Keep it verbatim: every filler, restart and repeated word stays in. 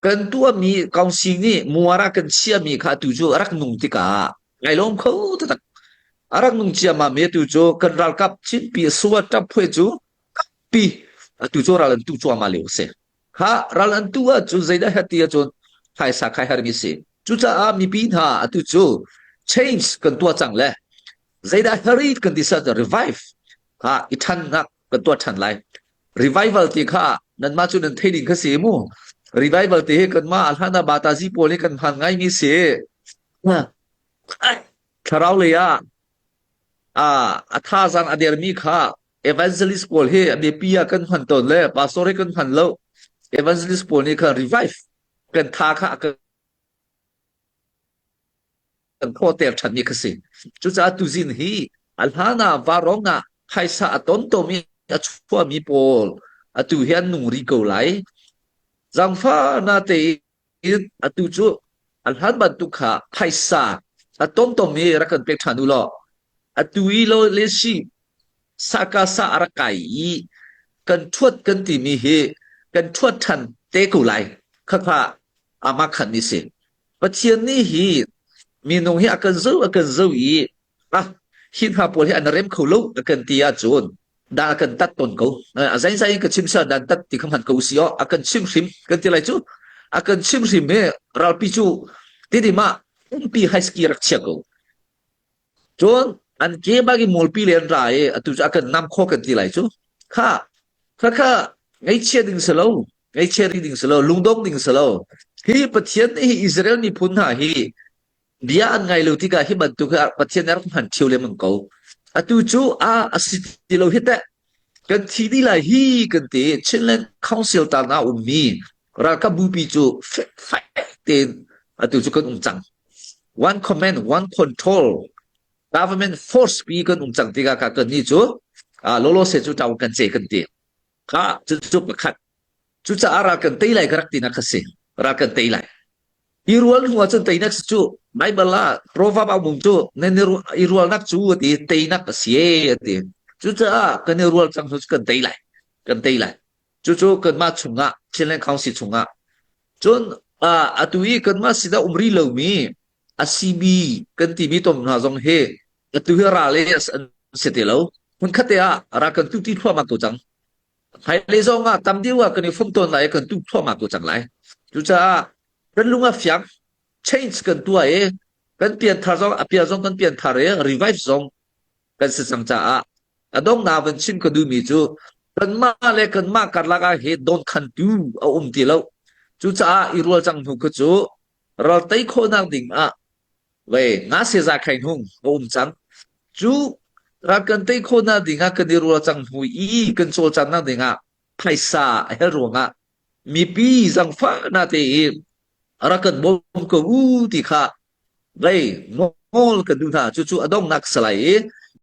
kan tuahmi council nih muara kan chiahmi kha atu cu a rak nung tikah ai lawm kho taktak. A rak nung ciammam mi atu cu kan ralkap Chinpi a suat ṭap phuai cu pi atu cu ral an tuh cuahmah lio a si. Kha ral an tuh ahcun zeidah heti ahcun phaisa khai hermi si. Cucaah mipi hna atu cu change kan tuah cang le zeidah heri kan ti si ahcun revive kha i ṭhannak kan tuah ṭhan lai. Revival ti kha nanmah cu nan thei ding kha si mu. Revival ti hi kanmah a hlan ah batazi pawl nih kan hman ngaimi si. Thlarau lei ah a, a thazan a dermi kha evangelist pawl hi a biapi ah kan hman tawn le pastor hi kan hman lo. Evangelist pawl nih kha revive kan tha kha a kan kan thawhter ṭhanmi kha si. Cucaah tuzing hi a hlan ah varawng ah phaisa a tontom i a chuahmi pawl atu hi an nung rih ko lai. Zaangfahnak tein atu cu a hlan bantuk kha phaisa a tontom i rak kan pek ṭhan u law, atu i lo le si sakasa a rak kai i kan ṭhuat kan timi hi kan ṭhuat ṭhan te ko lai. Khakha amah khanmi si. Pathian nih hi minung hi a kan zoh, a kan zoh i, ah, hi hna pawl hi an rem kho lo, a kan ti ahcun dan a kan tat tawn ko. A zainzai in ka chim si, dan tat ti kha hman ko si aw, a kan chim hrim kan ti lai cu, a kan chim hrim hi ralpi cu tidim ah umpi high ski rak chia ko. Cun an ke bak i mualpi le an ra i atu cu a kan nam khawh kan ti lai cu. Kha, kha, kha, ngaichia ding si lo, ngaichia rih ding si lo, lungdong ding si lo. Hi Pathian nih hi Israel miphun hna hi bia an ngai lo tikah hi bantuk hi Pathian nih a rak hman ṭhio lengmang ko. Atu cu a, a si ti lo hi teh. Kan thi dih lai hi kan ti. Chinland Council tal na ummi ralkap bupi cu fek fek tein atu cu kan um cang. One command, one control, government force pi kan um cang tikah kha kannih cu, aa, lawlaw se cu ṭau kan cei kan ti. Kha, cu, cu pakhat. Cucaah ral kan tei lai ka rak tinak kha si. Ral kan tei lai. I rual hnu ahcun teinak si cu, Baibal ah Proverb ah um cu, nan i ru-, i rualnak cu a ti, teinak a si e, a ti. Cucaah kan i rual cang hnu cu kan tei lai. Kan tei lai. Cucu kanmah chungah, Chinland Council chungah. Cun, aa, atu i kanmah sinah um rih lomi, a C B kan timi tom hna zong hi, atu hi ral i an si ti lo. Hmunkhat te ah ral kan tuh ti thluahmah ko cang. Hmailei zong ah tam deuh ah kan i fom tawn lai, kan tuh thluahmah ko cang lai. Cucaah kan lung a fiang, change kan tuah i, kan pianthar zong, a pial zong kan pianthar i, revive zong kan si cang caah, a donghnak van chim ka duhmi cu, kanmah le kanmah karlak ah hi dawnkhantu a um ti lo. Cucaah i rualcang hnu kha cu ral tei khawhnak ding ah, vei, nga se za khai hnu a um cang. Cu ral kan tei khawhnak ding ah kan i rualcang hnu i kan cawlcannak ding ah phaisa a hel ruangah mipi zaangfahnak tein rak kan bawm ko u ti kha vei nawl kan duh hna. Cucu a donghnak si lai i